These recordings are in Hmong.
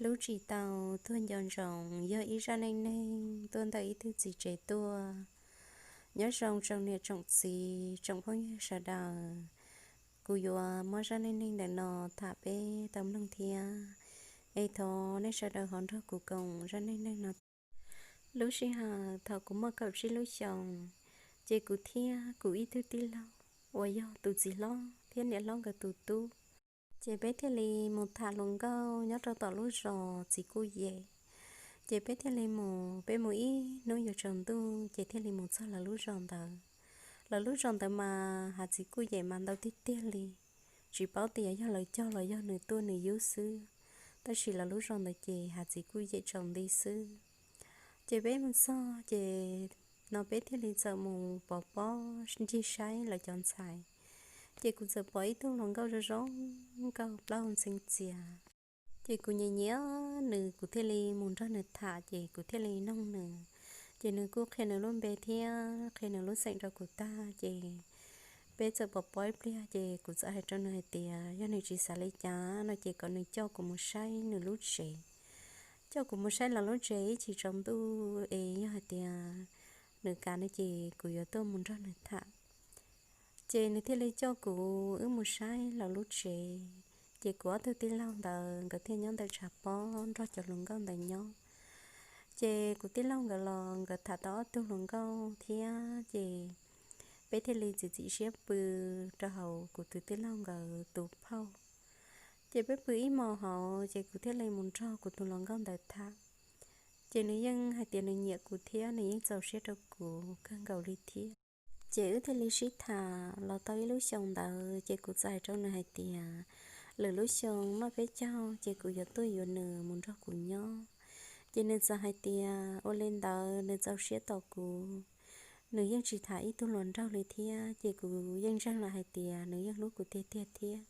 Lub tsis tau tuag nco ntsoov yog ib zaj neej neeg tuaj ntawm ib tug txiv tsev tuaj. Nyob zoo tsoom niam tsoom txiv tsoom phooj ywg sawv daws, kuv yuav muab zaj neej neeg ntawm no tham peb tau mloog thiab, es thov nej sawv daws ho nrog kuv koom zaj neej neeg no. Lub sij hawm thaum kuv muaj kaum tsib lub xyoos, ces kuv thiab kuv ib tug tij laug uas yog tus txiv hlob thiab niam hlob nkawd tus tub, ces peb thiaj li mus tham hluas nkauj nyob rau tom lub zos Txiv Kuj Yem. Ces peb thiaj li mus, peb mus ib hnub yuav tsaus ntuj ces thiaj li mus txog lawv lub zos ntawd. Lawv lub zos ntawd mas hav txiv kuj yem mas ntau tiag tiag li, tsis paub tias yog lawv cog los yog nws tuaj nws yub xwb, tab sis lawv lub zos ntawd ces hav txiv kuj yem tsaus nti xwb. Ces peb mus txog ces no peb thiaj li txawm mus pov pob ncig saib lawv cov ntxhais. Ces kuv txawm pom ib tug hluas nkauj zoo zoo nkauj plaub hau ntxhee txias. Ces kuv nyiam nyiam nws, kuv thiaj li mus nrog nws tham, ces kuv thiaj li noog nws. Ces nws kuj qhia nws lub npe thiab qhia nws lub xeem rau kuv tag, ces peb txawm pov pob ib pliag, ces kuv txawm hais rau nws hais tias yog nws tsis xav li cas no ces kom nws coj kuv mus saib nws lub tsev. Coj kuv mus saib lawv lub tsev ib chim tsaus ntuj es yog hais tias nws kam no ces kuv yuav tuaj mus nrog nws tham. Ces nws thiaj li coj kuv wb mus saib lawv lub tsev. Ces kuv ob tug tij laug ntawd nkawd thiaj nyob ntawm tshav pob nrog cov hluas nkauj ntawd nyob. Ces kuv tij laug nkawd los nkawd tham tau ob tug hluas nkauj thiab, ces peb thiaj li txiav txim siab pw rau hauv kuv tus tij laug nkawd tus phauj. Ces peb pw ib hmos hauv ces kuv thiaj li mus nrog kuv tus hluas nkauj ntawd tham. Ces nws yeej hais tias nws nyiam kuv thiab nws yeej txaus siab rau kuv kawg nkaus li thiab. Ces wb thiaj li sib tham los tau ib lub xyoo ntawd, ces kuv txawm hais rau nws hais tias lwm lub xyoo noj peb caug ces kuv yuav tuaj yuav nws mus nrog kuv nyob. Ces nws txawm hais tias ua li ntawd nws txaus siab tos kuv, nws yeej tsis tham ib tug hluas nraug li thiab, ces kuv yeej ntseeg lawm hais tias nws yeej hlub kuv tiag tiag thiab.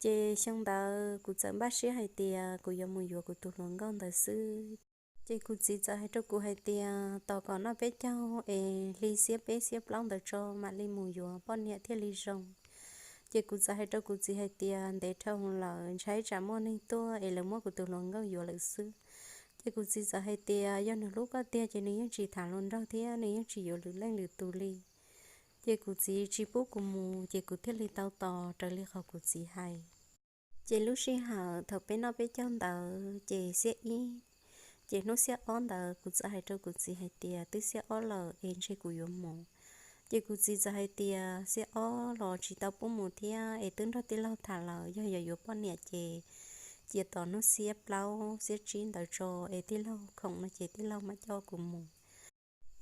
Ces xyoo ntawd kuv txawm npaj siab hais tias kuv yuav mus yuav kuv tus hluas nkauj ntawd xwb. Ces kuv txiv txawm hais rau kuv hais tias tos kom noj peb caug es hli xiab peb xiab plaub ntawd tso mam li mus yuav poj niam thiaj li zoo. Ces kuv txawm hais rau kuv txiv hais tias ntev dhau lawm, ntshai tsam muaj neeg tuaj es lawv muab kuv tus hluas nkauj yuav lawm xwb. Ces kuv txiv txawm hais tias yog nws hlub koj tiag ces nws yeej tsis tham hluas nraug thiab nws yeej tsis yuav lwm leej lwm tus li. Ces kuv txiv tsis pub kuv mus, ces kuv thiaj li tau tos raws li qhov kuv txiv hais. Ces lub sij hawm thaum peb noj peb caug ntawd ces xiab ib, ces hnub xiab ob ntawd kuv txawm hais rau kuv txiv hais tias twb xiab ob lawm es ntshe kuv yuav mus. Ces kuv txiv txawm hais tias xiab ob los tsis tau pub mus thiab es twb nrog tij laug tham lawm, yog yuav yuav poj niam ces cia tos hnub xiab plaub xiab tsib ntawd tso es tij laug khoom no ces tij laug mam coj kuv mus.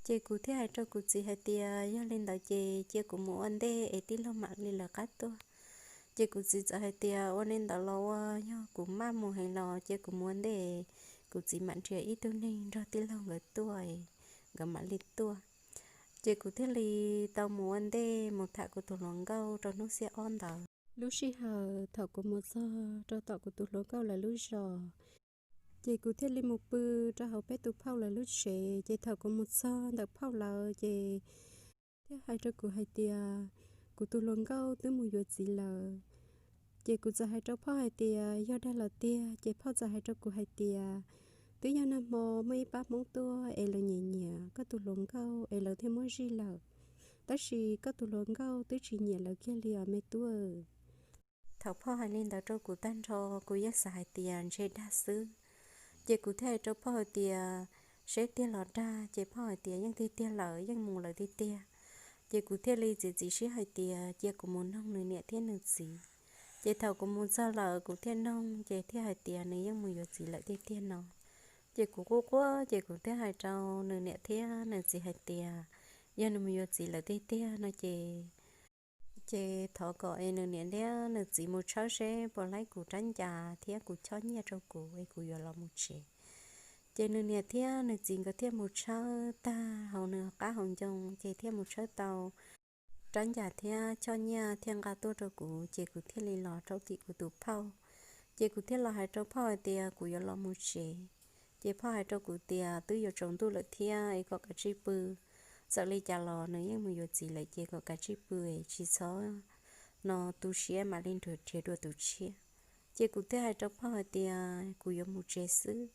Ces kuv thiaj hais rau kuv txiv hais tias yog li ntawd ces cia kuv mus ua ntej es tij laug mam li lawv qab tuaj. Ces kuv txiv txawm hais tias ua li ntawd los ua, yog kuv maj mus heev los cia kuv mus ua ntej, kuv txiv mam nrhiav ib tug neeg nrog tij laug nkawd tuaj, nkawd mam li tuaj. Ces kuv thiaj li tau mus ua ntej mus tham kuv tus hluas nkauj rau hnub xiab ob ntawd. Lub sij hawm thaum kuv mus txog rau tom kuv tus hluas nkauj lawv lub zos, ces kuv thiaj li mus pw rau hauv peb tus phauj lawv lub tsev. Ces thaum kuv mus txog ntawm phauj lawv ces thiaj hais rau kuv hais tias kuv tus hluas nkauj twb mus yuav txiv lawm. Ces kuv txawm hais rau phauj hais tias yog dag los tiag, ces phauj txawm hais rau kuv hais tias twb yog nag hmo muaj ib pab Hmoob tuaj es lawv nyiam nyiam koj tus hluas nkauj es lawv thiaj muab zij lawm, tab sis koj tus hluas nkauj twb tsis nyiam lawv kiag li os me tub. Thaum phauj hais li ntawd rau kuv tag nrho, kuv yeej xav hais tias ntshe dag xwb. Ces kuv thiaj hais rau phauj hais tias seb tiag los dag, ces phauj hais tias yeej tiag tiag lawm, yeej mus lawm tiag tiag. Ces kuv thiaj li txiav txim siab hais tias cia kuv mus noog nws niam thiab nws txiv. Ces thaum kuv mus txog lawm kuv thiaj noog, ces thiaj hais tias nws yeej mus yuav txiv lawm tiag tiag no. Ces kuv quaj quaj, ces kuv thiaj hais rau nws niam thiab nws txiv hais tias yog nws mus yuav txiv lawm tiag tiag no ces, ces thov kom es nws niam thiab nws txiv mus tshawb seb puas laib kuv rab ncas thiab kuv chob nyiaj rau kuv es kuv yuav los mus tsev. Ces nws niam thiab nws txiv nkawd thiaj mus tshawb tag hauv nws qab hauv ncoo, ces thiaj mus tshawb tau rab ncas thiab chob nyiaj thiaj nqa tuaj rau kuv, ces kuv thiaj li los rau tim kuv tus phauj. Ces kuv thiaj los hais rau phauj hais tias kuv yuav los mus tsev. Ces phauj hais rau kuv tias twb yuav tsaus ntuj lawm thiab es kom kav tsij pw. Txawm li cas los nws yeej mus yuav txiv lawm ces kom kav tsij pw, tsis txhob no tu siab mam li nrhiav dua tus tshiab. Ces kuv thiaj hais rau phauj hais tias kuv yuav mus tsev xwb.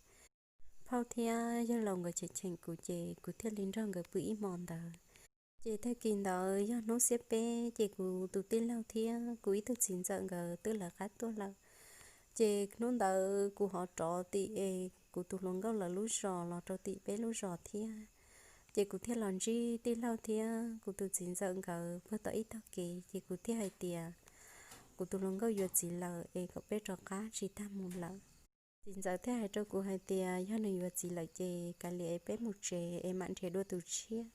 Phauj thiab yawg laus nkawd cheem cheem kuv ces kuv thiaj li nrog nkawd pw ib hmo ntawd. Ces tag kis ntawd yog hnub xiab peb ces kuv tus tij laug thiab kuv ib tug txiv ntxawm nkawd twb lawv qab tuaj lawm. Ces hnub ntawd kuv ho rov tim es kuv tus hluas nkauj lawv lub zos los rau tim peb lub zos thiab. Ces kuv thiaj los ntsib tij laug thiab kuv tus txiv ntxawm nkawd puag tom ib tog kev ces kuv thiaj hais tias kuv tus hluas nkauj yuav txiv lawm es kom peb rov qab tsis tag mus lawm. Txiv ntxawm thiaj hais rau kuv hais tias yog nws yuav txiv lawm ces kav liam es peb mus tsev es mam nrhiav dua tus tshiab.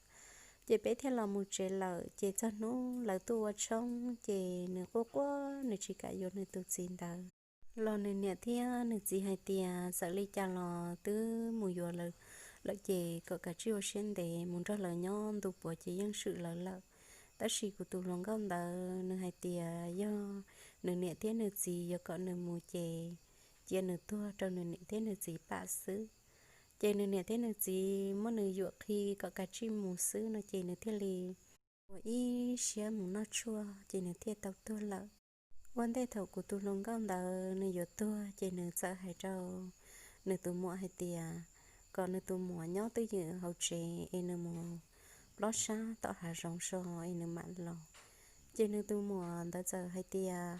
Ces peb thiaj los mus tsev lawm ces txog hnub lawv tuaj ua tshoob ces nws quaj quaj nws tsis kam yuav nws tus txiv ntawd. Los nws niam thiab nws txiv hais tias txawm li cas los twb mus yuav lawm ces kom kav tsij ua siab ntev mus nrog lawv nyob ntu puav ces yeej swm lawv lawm. Tab sis kuv tus hluas nkauj ntawd nws hais tias yog nws niam thiab nws txiv yuav kom nws mus ces cia nws tuag rau nws niam thiab nws txiv pam xwb. Ces nws niam thiab nws txiv muab nws yuam qhi kom kav tsij mus xwb no ces nws thiaj li ua ib siab mus noj tshuaj ces nws thiaj tau tuag lawm. Ua ntej thaum kuv tus hluas nkauj ntawd nws yuav tuag ces nws txawm hais rau nws tus muam hais tias kom nws tus muam nyob twj ywm hauv tsev es nws mus plob sab tom hav zoov so es nws mam los. Ces nws tus muam ntawd txawm hais tias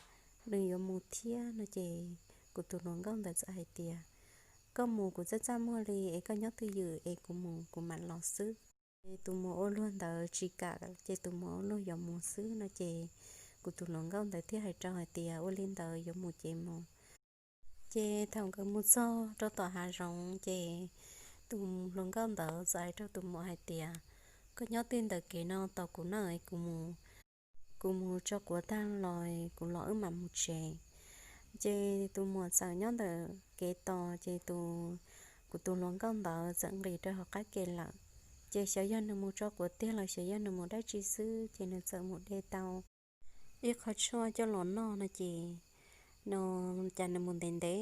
nws yuav mus thiab no ces kuv tus hluas nkauj ntawd txawm hais tias koj mus kuv txaj txaj muag li es koj nyob twj ywm es kuv mus kuv mam los xwb. Ces tus muam ua luag ntawd tsis kam ces tus muam ua luag yuav mus xwb no ces kuv tus hluas nkauj ntawd thiaj hais rau hais tias ua li ntawd yuav mus ces mus. Ces thaum nkawd mus txog rau tom hav zoov ces tus hluas nkauj ntawd txawm hais rau tus muam hais tias koj nyob twj ntawm kev no tos kuv na es kuv mus kuv mus tso quav tag los kuv los wb mam mus tsev. Ces tus muam txawm nyob ntawm kev tos ces tus, kuv tus hluas nkauj ntawd txawm nqis rau hauv qab ke lawm. Ces xyov yog nws mus tso quav tiag los xyov yog nws mus dab tsi xwb ces nws txawm mus de tau ib qho tshuaj coj los noj no ces no cas nws mus ntev ntev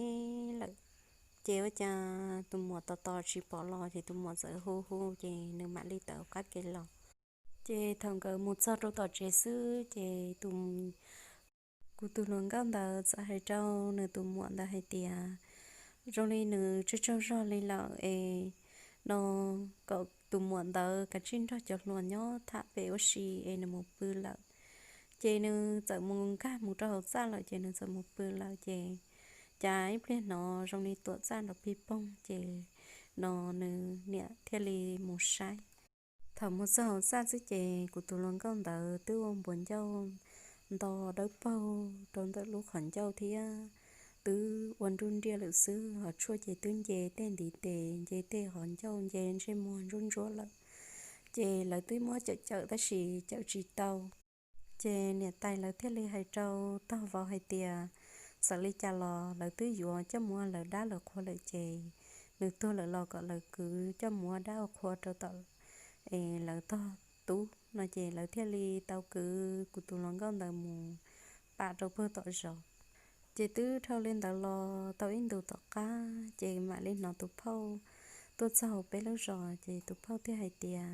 lawm. Ces ua cas tus muam tos tos tsis pom los ces tus muam txawm hu hu ces nws mam li tawm hauv qab ke los. Ces thaum nkawd mus txog rau tom tsev xwb ces tus, kuv tus hluas nkauj ntawd txawm hais rau nws tus muam ntawd hais tias zoo li nws tsaug tsaug zog li lawm es no kom tus muam ntawd kav tsij nrog cov hluas nyob tham pem ua si es nws mus pw lawm. Ces nws txawm mus nkag mus rau hauv txaj lawm ces nws txawm mus pw lawm ces cas ib pliag hnov zoo li tuam txaj nrov pig poog ces no nws niam thiaj li mus saib. Thaum mus txog hauv txaj xwb ces kuv tus hluas nkauj ntawd twb ua npuas ncauj nto dawb paug rau ntawm lub qhov ncauj thiab twb ua nruj nriaj lawm xwb, hos tshuaj ces twb nce tej ntiv tes, nce tej qhov ncauj, nce ntsej muag ntsuab ntsuab lawm. Ces lawv twb muab cawm cawm tab sis cawm tsis tau. Ces niam tais lawv thiaj li hais rau tog vauv hais tias txawm li cas los lawv twb yuav coj mus ua lawv dab lawv qhua lawm ces nws tuag lawm los kom lawv kwv coj mus ua dab ua qhua rau tom es lawv tog tub no ces lawv thiaj li tau kwv kuv tus hluas nkauj ntawd mus pam rau puag tom zos. Ces twb dhau li ntawd los tau ib ntus tom qab ces mam li hnov tus phauj tuaj txog hauv peb lub zos ces tus phauj thiaj hais tias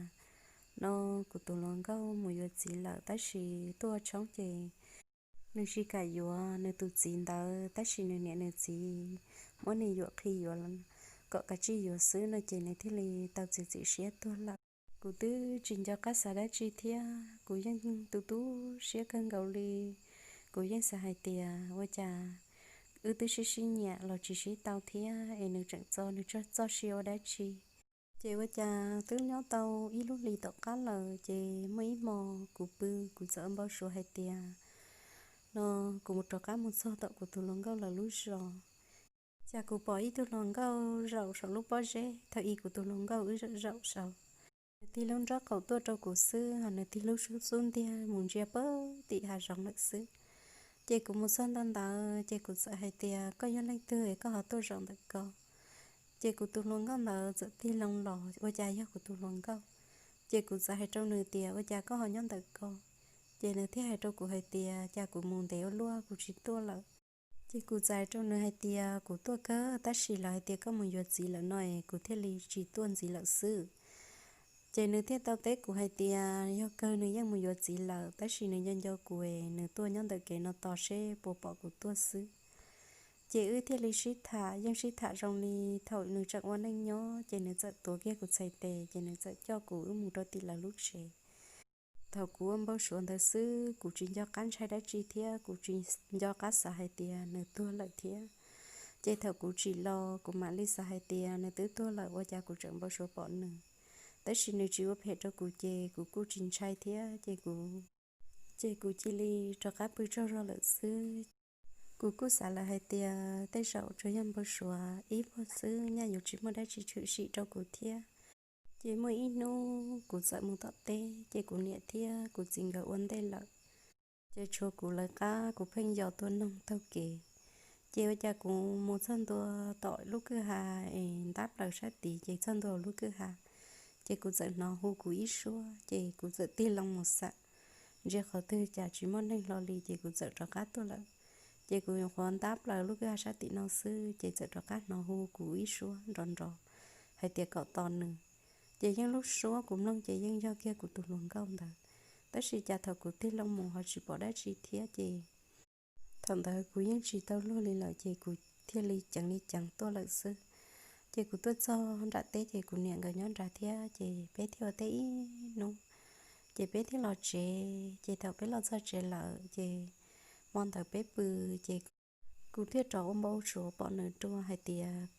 no kuv tus hluas nkauj mus yuav txiv lawm tab sis tuaj ua tshoob ces nws tsis kam yuav nws tus txiv ntawd tab sis nws niam nws txiv muab nws yuam qhi yuav kom kav tsij yuav xwb no ces nws thiaj li tau txiav txim siab tuag lawm. Kuv twb tsis nco qab xav dab tsi thiab kuv yeej tu tu siab kawg nkaus li. Kuv yeej xav hais tias ua cas wb twb sib sib nyiam los tsis sib tau thiab es nws tseem txo nws txoj sia ua dab tsi. Ces ua cas twb nyob tau ib lub hlis tom qab lawm ces muaj ib hmo kuv pw kuv txawm npau suav hais tias no kuv mus rov qab mus txog tom kuv tus hluas nkauj lawv lub zos. Cas kuv pom ib tug hluas nkauj zaum saum lub pob zeb thaum ub kuv tus hluas nkauj wb zaum zaum saud. Nws tig lub nrob qaum tuaj rau kuv xwb hos nws tig lub xub xub ntiag mus ntsia puag tim hav zoov lawm xwb. Ces kuv mus txog ntawm ntawd ces kuv txawm hais tias koj yog leej twg es koj ho tuaj zaum ntawm ko? Ces kuv tus hluas nkauj ntawd txawm tig loo los ua cas yog kuv tus hluas nkauj. Ces kuv txawm hais rau nws tias ua cas koj ho nyob ntawm ko? Ces nws thiaj hais rau kuv hais tias cas kuv mus ntev ua luaj kuv tsis tuaj lawm. Ces kuv txawm hais rau nws hais tias kuv tuaj kawg tab sis lawv hais tias koj mus yuav txiv lawm no es kuv thiaj li tsis tuaj ntxiv lawm xwb. Ces nws thiaj tau teb kuv hais tias yog kawg nws yeej mus yuav txiv lawm tab sis nws nco nco kuv es nws tuaj nyob ntawm kev no tos seb puas pom kuv tuaj xwb. Ces wb thiaj li sib tham, yeej sib tham zoo li thaum nws tseem ua neej nyob, ces nws txawm tuav kiag kuv txhais tes, ces nws txawm coj kuv wb mus rau tim lawv lub tsev. Thaum kuv ua npau suav ntawd xwb, kuv tsis nco qab ntshai dab tsi thiab kuv tsis nco qab xav hais tias nws tuag lawm thiab. Ces thaum kuv tsim los, kuv mam li xav hais tias nws twb tuag lawm, ua cas kuv tseem npau suav pom nws. Tab sis nws tsis ua phem rau kuv, ces kuv kuj tsis ntshai thiab, ces kuv ces kuv cia li rov qab pw tsaug zog lawm xwb. Kuv kuj xav lawm hais tias tej zaum tsuas yog npau suav ib vuag xwb, nyaj yuav tsis muaj dab tsi tshwm sim rau kuv thiab. Ces muaj ib hnub kuv txawm mus tom teb, ces kuv niam thiab kuv txiv nkawd ua ntej lawm. Ces tshuav kuv lawv qab, kuv pheej yos tua noog taug kev. Ces ua cas kuv mus txog ntua tom lub kwj ha es ntab plaws sab tid, ces txog ntua lub kwj ha, ces kuv txawm hnov hu kuv ib suab, ces kuv txawm tig loo mus xam ntsia qhov twg cas tsis muaj neeg hlo li, ces kuv txawm rov qab tuaj lawm. Ces kuv nyuam qhuav ntab plaws lub kwj ha sab tim no xwb, ces txawm rov qab hnov hu kuv ib suab nrov nrov hais tias kom tos nws. Ces yeej lub suab kuv mloog ces yeej yog kiag kuv tus hluas nkauj ntawd, tab sis cas thaum kuv tig loo mus ho tsis pom dab tsi thiab. Ces thaum ntawd kuv yeej tsis tau luag li lawm, ces kuv thiaj li ceev li ceev tuaj lawm xwb. Ces kuv tuaj txog nram teb, ces kuv niam nkawd nyob nrad thiab, ces peb thiaj ua teb ib hnub, ces peb thiaj los tsev. Ces thaum peb los txog tsev lawm, ces hmo ntawd peb pw, ces kuv thiaj rov ua npau suav pom nws dua hais tias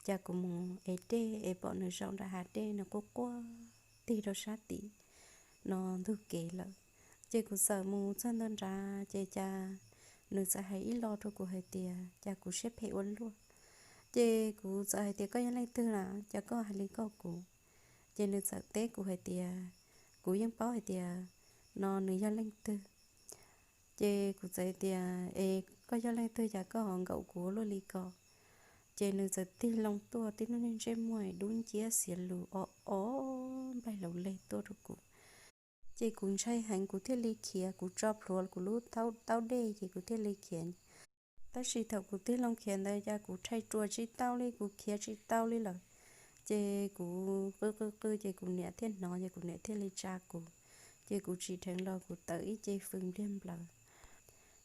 cas kuv mus ev dej es pom nws zaum nram hav dej, nws quaj quaj tig rau sab tim no ntug kev lawm. Ces kuv txawm mus txog ntua nrad, ces cas nws txawm hais ib lo rau kuv hais tias cas kuv siab phem ua luaj. Ces kuv txawm hais tias koj yog leej twg na, cas koj hais li koj kuv? Ces nws txawm teb kuv hais tias kuv yeej paub hais tias no nws yog leej twg. Ces kuv txawm hais tias es koj yog leej twg cas koj ho nkaum kuv luaj li ko? Ces nws txawm tig loo tuaj, tib lub niag ntsej muag dub nciab xiav lus o o nplaig laus leg tuaj rau kuv. Ces kuv ntshai heev, kuv thiaj li khiav, kuv tso plhuav kuv lub taub dej, ces kuv thiaj li khiav. Tab sis thaum kuv tig loo khiav ntawd cas kuv rhais ruas tsis tau li, kuv khiav tsis tau li lawm. Ces kuv qw qw qw, ces kuv niam thiaj hnov, ces kuv niam thiaj li tsa kuv. Ces kuv tsim dheev los kuv tawm ib ce fws npliag nplaws.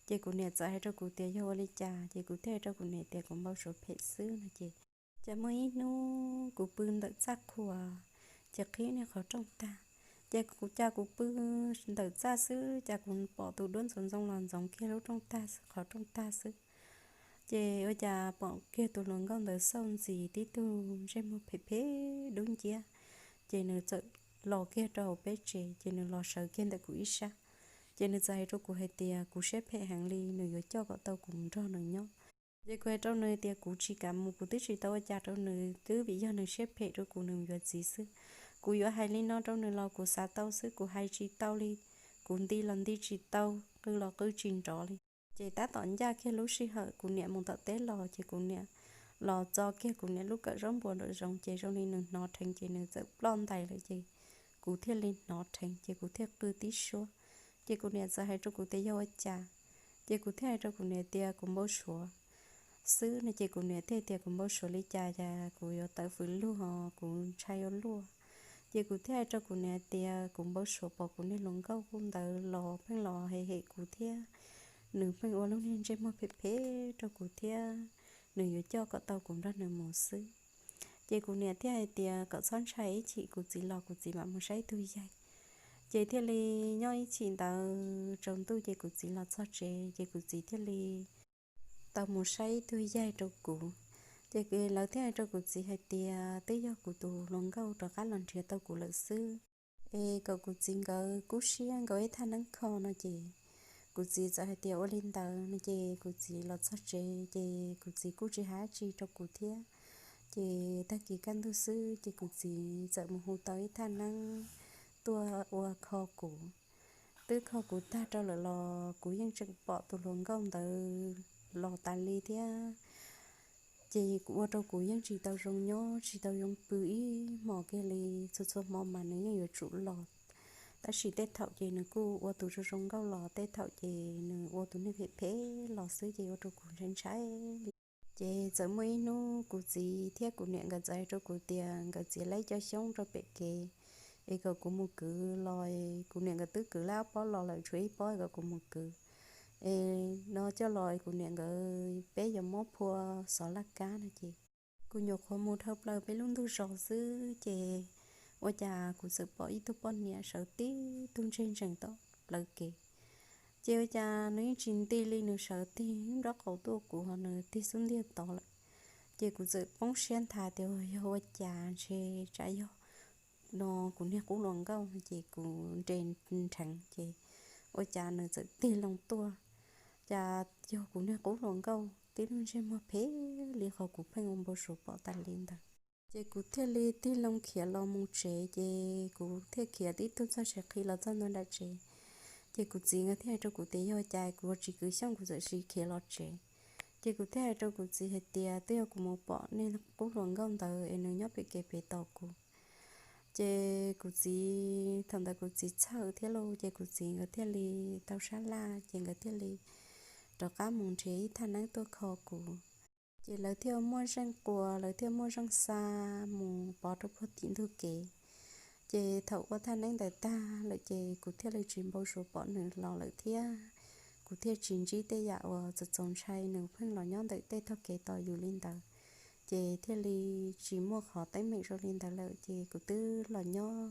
Ces kuv niam txawm hais rau kuv tias yog ua li cas, ces kuv thiaj hais rau kuv niam tias kuv npau suav phem xwb no. Ces cas muaj ib hnub kuv pw ntawm txaj qhua, ces qhib niag qhov rooj tag. Ces kuv, cas kuv pw ntawm txaj xwb, cas kuv pom tus duab ntxoov ntxoo los ntxoov kiag lub rooj tag, qhov rooj tag xwb. Ces ua cas pom kiag tus hluas nkauj ntawd xauj ntxis tib tug ntsej muag phem phem dub nciab. Ces nws txawm los kiag rau hauv peb tsev, ces nws los sawv kiag ntawm kuv ib sab. Ces nws txawm hais rau kuv hais tias kuv siab phem heev li, nws yuav coj kom tau kuv nrog nws nyob. Ces kuv hais rau nws tias kuv tsis kam mus, kuv twb tsis tau ua cas rau nws, twb vim yog nws siab phem rau kuv, nws yuav txiv xwb. Kuv yuav hais li no rau nws los kuv xav tau xwb, kuv hais tsis tau li, kuv nti los nti tsis tau, qw los qw tsis nrov li. Ces tab tom ncaj kiag lub sij hawm kuv niam mus tom teb los, ces kuv niam los txo kiag kuv niam lub kawm zaub npua nraum zoov, ces zoo li nws hnov dheev, ces nws txawm ploj ntais lawm, ces kuv thiaj li hnov dheev, ces kuv thiaj qw tib suab. Ces kuv niam txawm hais rau kuv tias yog ua cas, ces kuv thiaj hais rau kuv niam tias kuv npau suav xwb no. Ces kuv niam thiaj tias kuv npau suav li cas, cas kuv yuav tawv fws lug ho, kuv ntshai ua luaj. Ces kuv thiaj hais rau kuv niam tias kuv npau suav pom kuv niag hluas nkauj ntawd los pheej los hem hem kuv thiab, nws pheej ua lub niag ntsej muag phem phem rau kuv thiab, nws yuav coj kom tau kuv nrog nws mus xwb. Ces kuv niam thiaj hais tias kom txhob ntshai, ib chim kuv txiv los kuv txiv mam mus saib ib tug yaig. Ces thiaj li nyob ib chim ntawd tsaus ntuj, ces kuv txiv los txog tsev, ces kuv txiv thiaj li tau mus saib ib tug yaig rau kuv. Ces lawv thiaj hais rau kuv txiv hais tias twb yog kuv tus hluas nkauj rov qab los nrhiav tau kuv lawm xwb, es kom kuv txiv nkawd kub siab nkaus ib thaj neeb kho no. Ces kuv txiv txawm hais tias ua li ntawd no. Ces kuv txiv los txog tsev, ces kuv txiv kuj tsis hais dab tsi rau kuv thiab. Ces tag kis kaj ntug xwb, ces kuv txiv txawm mus hu tau ib thaj neeb tuaj ua kho kuv. Twb kho kuv tag rau lawm los kuv yeej tseem pom tus hluas nkauj ntawd los tas li thiab. Ces kuv, ua rau kuv yeej tsis tau zoo nyob, tsis tau zoo pw ib hmos kiag li. Txhua txhua hmo mas nws yeej yuav tsum los, tab sis tej thaum ces nws kuj ua tus zoo zoo nkauj los, tej thaum ces nws ua tus neeg phem phem los xwb, ces ua rau kuv ntshai ntshai li. Ces txawm muaj ib hnub kuv txiv thiab kuv niam nkawd txawm hais rau kuv tias nkawd txiav laib cov xyoob rau pem kev, es kom kuv mus kwv los. Kuv niam nkawd twb kwv laib ob pob los lawm, tshuav ib pob kom kuv mus kwv. es no coj los kuv niam nkawd peb yuav muab phua xov laj kab no ces kuv nyuam qhuav mus dhau plaws peb lub ntug zos xwb ces ua cas kuv txawm pom ib tug poj niam sawv tib tug ntseg ntsees tom plawv kev. Ces ua cas nws yeej tsis nti li, nws sawv tig nraub qaum tuaj kuv ho nws tig xub ntiag tod lawm. Ces kuv txawm poob siab nthav tias yog ua cas ntshe tsam yog no kuv niag qub hluas nkauj no ces kuv nres nrheev ces ua cas nws txawm tig loo tuaj. Cas yog kuv niag qub hluas nkauj tib lub ntsej muag phem li qhov kuv pheej ua npau suav pom tas li ntawd. Ces kuv thiaj li tig loo khiav los mus tsev ces kuv thiaj khiav tib tug txog tsev qhi los txog ntua nram tsev. Ces kuv txiv nkawd thiaj hais rau kuv tias yog cas kuv ua tsis kwv xyooj kuv txawm sis khiav los tsev. Ces kuv thiaj hais rau kuv txiv hais tias twb yog kuv mus pom niag qub hluas nkauj ntawd es nws nyob pem kev pem tos kuv. Ces kuv txiv thaum ntawd kuv txiv txhawj thiab lauj ces kuv txiv nkawd thiaj li tau sab laj ces nkawd thiaj li rov qab mus nrhiav ib thaj neeb tuaj kho kuv. Ces lawv thiaj muaj zeej quas, lawv thiaj muaj zeej xa mus pov rau puag tim ntug kev. Ces thaum ua thaj neeb ntawd tag lawm ces kuv thiaj li tsis npau suav pom nws los lawm thiab kuv thiaj tsis ntsib tej yam uas txaus txaus ntshai nws pheej los nyob ntawm tej tog kev tos yus li ntawd. Ces thiaj li tsis muaj qhov teeb meem zoo li ntawd lawm ces kuv twb los nyob.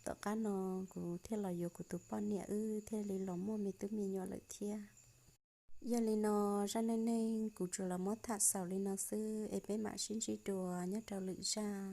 Tom qab no kuv thiaj los yuav kuv tus poj niam, wb thiaj li los muaj me tub me nyuam lawm thiab. Yog li no, zaj neej neeg kuv tsuas los muab tham xaus li no xwb es peb mam sib ntsib dua nyob rau lwm zaj.